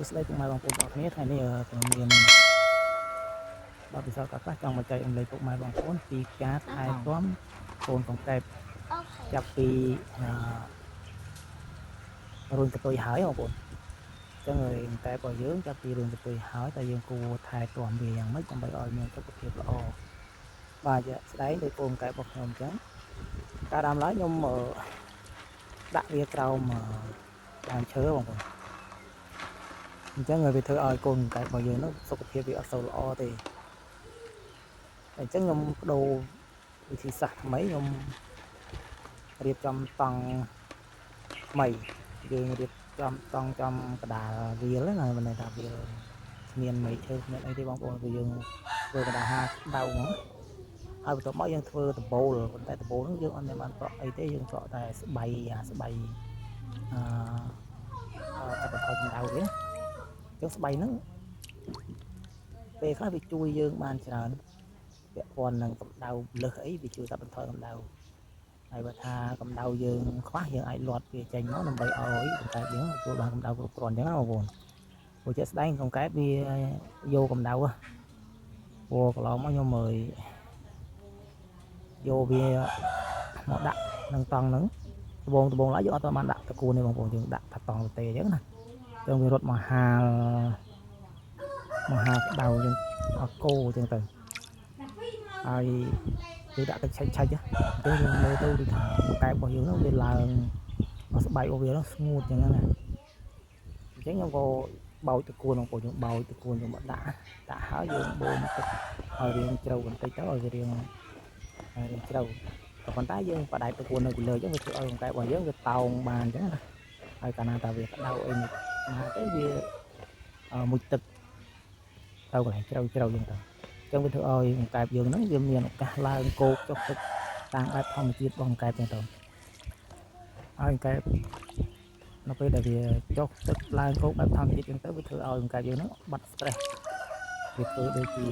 ស្តីពុកម៉ែបងប្អូនទាំងអស់គ្នាថ្ងៃនេះខ្ញុំមានបទពិសោធន៍ខ្លះៗចង់មកចែករំលែកពុកម៉ែបងប្អូនពីការថែទាំកូនកង្កែប ចាប់ពីរូងកន្ទុយហើយបងប្អូនអញ្ចឹងហើយកង្កែបរបស់យើងចាប់ពីរូងកន្ទុយហើយតើយើងគួរថែទាំវាយ៉ាងម៉េចដើម្បីឲ្យមានសុខភាពល្អបាទជាក់ស្ដែងដោយកូនកង្កែបរបស់ខ្ញុំអញ្ចឹងកាលដើមឡើយខ្ញុំដាក់វាក្រោមដើមឈើបងប្អូនអញ្ចឹងវាធ្វើឲ្យកូនកង្កែបរបស់យើងនោះសុខភាពវាអត់សូវល្អទេអញ្ចឹងខ្ញុំបដូរវិធីសាស្ត្រថ្មីខ្ញុំរៀបចំតង់ថ្មីយើងរៀបចំតង់ចំកដាលវាលណាមិនន័យថាវាលគ្មានមែកឈើគ្មានអីទេបងប្អូនគឺយើងធ្វើកដាលហាដៅហ្មងហើយបន្ទាប់មកយើងធ្វើដបូលប៉ុន្តែដបូលហ្នឹងយើងអត់មានបានប្រក់អីទេយើងប្រក់តែស្បៃអាស្បៃអឺកាត់បន្ថយកម្ដៅវាអញ្ចឹងស្បៃហ្នឹងពេលខ្លះវាជួយយើងបានច្រើនពាក់ព័ន្ធនឹងកម្ដៅលើសអីវាជួយកាត់បន្ថយកម្ដៅហើយបើថាកម្ដៅយើងខ្វះយើងអាចលាត់វាចេញមកដើម្បីឲ្យកង្កែបយើងទទួលបានកម្ដៅគ្រប់គ្រាន់អញ្ចឹងណាបងប្អូនព្រោះជាក់ស្ដែងកង្កែបវាយកកម្ដៅហ៎ព្រោះកន្លងមកខ្ញុំមើលយកវាមកដាក់នឹងតង់ហ្នឹងដបងដបងឡើយយើងអត់បានដាក់តកួនទេបងប្អូនយើងដាក់ថាតង់ទៅទេអញ្ចឹងណាអញ្ចឹងវារត់មកហាលមកហាលក្ដៅអញ្ចឹងអត់គោអញ្ចឹងទៅហើយយើងដាក់ទឹកឆិចឆិចអញ្ចឹងយើងមើលទៅដូចថាកែបរបស់យើងនោះវាឡើងស្បែករបស់វានោះស្ងួតអញ្ចឹងណាអញ្ចឹងខ្ញុំក៏បោចតកួនបងប្អូនយើងបោចតកួនយើងមកដាក់ដាក់ហើយយើងបូមទឹកឲ្យរាងជ្រៅបន្តិចទៅឲ្យវារាងរាងជ្រៅក៏ប៉ុន្តែយើងបដែតតកួននៅពីលើអញ្ចឹងវាធ្វើឲ្យកង្កែបរបស់យើងវាតោងបានអញ្ចឹងណាហើយកាលណាតាវាក្តៅអីនេះណាទៅវាមុជទឹកទៅកន្លែងជ្រៅជ្រៅអញ្ចឹងទៅអញ្ចឹងវាធ្វើឲ្យកង្កែបយើងហ្នឹងវាមានឱកាសឡើងគោកចុះទឹកតាមបែបធម្មជាតិរបស់កង្កែបអញ្ចឹងទៅហើយកង្កែបនៅពេលដែលវាចុះទឹកឡើងគោកបែបធម្មជាតិអញ្ចឹងទៅវាធ្វើឲ្យកង្កែបយើងហ្នឹងបាត់ stress វាធ្វើដូចជា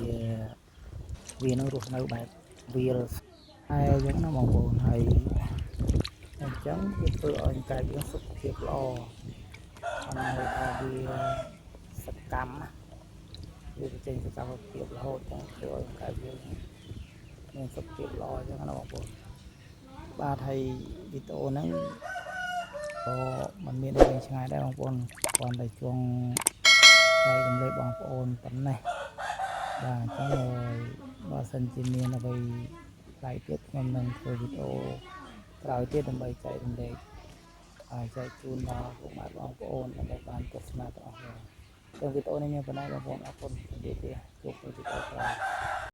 វានឹងរស់នៅបែបវាលហើយអញ្ចឹងណាបងប្អូនហើយអញ្ចឹងវាធ្វើឲ្យកង្កែបយើងសុខភាពល្អអត់ន័យថាវាសកម្មណាវាបញ្ចេញសកម្មភាពរហូតចឹងធ្វើឲ្យកង្កែបយើងមានសុខភាពល្អអញ្ចឹងណាបងប្អូនបាទហើយវីដេអូហ្នឹងក៏มันមានអីវែងឆ្ងាយដែរបងប្អូនគ្រាន់តែចង់ចែករំលែកបងប្អូនប៉ុណ្ណេះបាទអញ្ចឹងហើយបើសិនជាមានអ្វីប្លែកទៀតខ្ញុំនឹងធ្វើវីដេអូក្រោយទៀតដើម្បីចែករំលែកហើយចែកជូនដល់ពុកម៉ែបងប្អូនដើម្បីបានទស្សនាទាំងអស់គ្នាចឹងវីដេអូនេះមានប៉ុណ្ណេះបងប្អូនអរគុណជម្រាបលាជួបនៅវីដេអូក្រោយ។